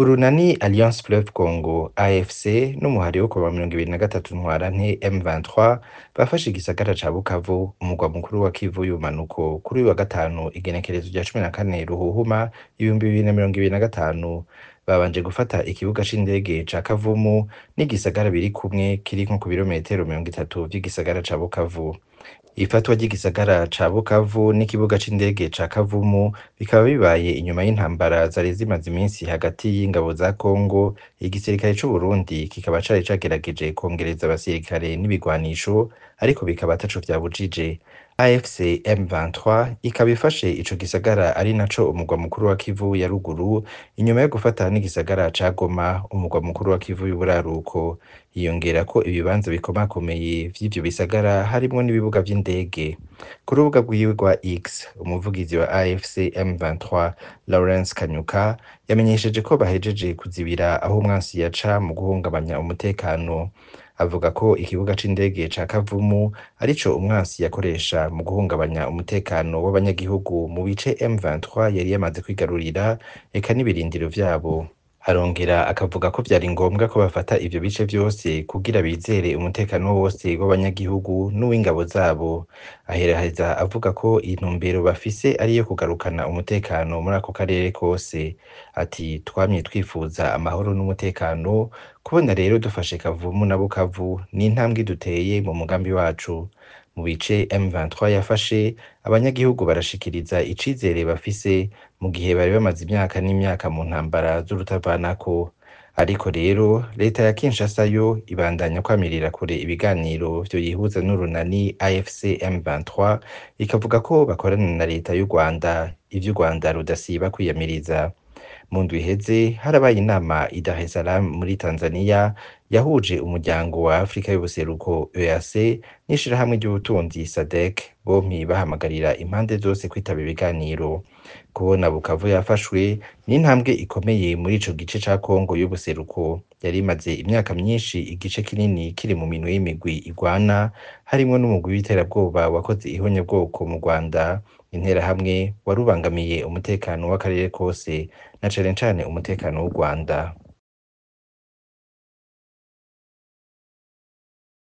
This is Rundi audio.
Urunani Alliance Fleuve Congo AFC n'umuhari wo kuwa 23 Ntwarante M23 bafashe igisagara ca Bukavu, umugwa mukuru wa Kivu y'ubumanuko, kuri uyu wa gatanu igenekerezo rya 14 Ruhuhuma 2025. Babanje gufata ikibuga c'indege ca Kavumu n'igisagara biri kumwe kiri nko ku birometero 30 vy'igisagara ca Bukavu. Ifatwa ry'igisagara ca Bukavu n'ikibuga c'indege ca Kavumu bikaba bibaye inyuma y'intambara zari zimaze iminsi hagati y'ingabo za Congo, igisirikare c'Uburundi kikaba cari cagerageje kwongereza abasirikare n'ibigwanisho, ariko bikaba ataco vyabujije. AFC M23 ikaba ifashe ico gisagara ari naco umugwa mukuru wa Kivu ya ruguru, inyuma yo gufata n'igisagara ca Goma, umugwa mukuru wa Kivu y'uburaruko. Hiyongerako ibibanza bikomakomeye vy'ivyo bisagara harimwo n'ibibuga vy'indege. Ku rubuga rwiwe rwa X, umuvugizi wa AFC M23 Lawrence Kanyuka yamenyesheje ko bahejeje kuzibira aho umwansi yaca mu guhungabanya umutekano. Avuga ko ikibuga c'indege ca Kavumu arico umwansi yakoresha mu guhungabanya umutekano w'abanyagihugu mu bice M23 yari yamaze kwigarurira, eka n'ibirindiro vyabo. Arongera akavuga ko vyari ngombwa ko bafata ivyo bice vyose kugira bizere umutekano wose w'abanyagihugu n'uw'ingabo zabo. Aheraheza avuga ko intumbero bafise ari iyo kugarukana umutekano muri ako karere kose. Ati: "Twamye twifuza amahoro n'umutekano, kubona rero dufashe Kavumu na Bukavu ni intambwe duteye mu mugambi wacu." Mu bice M23 yafashe, abanyagihugu barashikiriza icizere bafise mu gihe bari bamaze imyaka n'imyaka mu ntambara z'urutavanako. Ariko rero leta ya Kinshasa yo ibandanya kwamirira kure ibiganiro vyoyihuza n'urunani AFC M23, ikavuga ko bakorana na leta y'u Rwanda, ivyo u Rwanda rudasiba kwiyamiriza. Mu ndwi iheze harabaye inama i Dar es Salaam muri Tanzania yahuje umuryango wa Afrika y'ubuseruko EAC n'ishirahamwe ry'ubutunzi SADC, bompi bahamagarira impande zose kwitaba ibiganiro. Kubona Bukavu yafashwe ni intambwe ikomeye muri ico gice ca Congo y'ubuseruko yari imaze imyaka myinshi igice kinini kiri mu minwe y'imigwi igwana, harimwo n'umugwi w'iterabwoba wakoze ihonyabwoko mu Rwanda, Interahamwe, warubangamiye umutekano w'akarere kose na cane cane umutekano w'u Rwanda.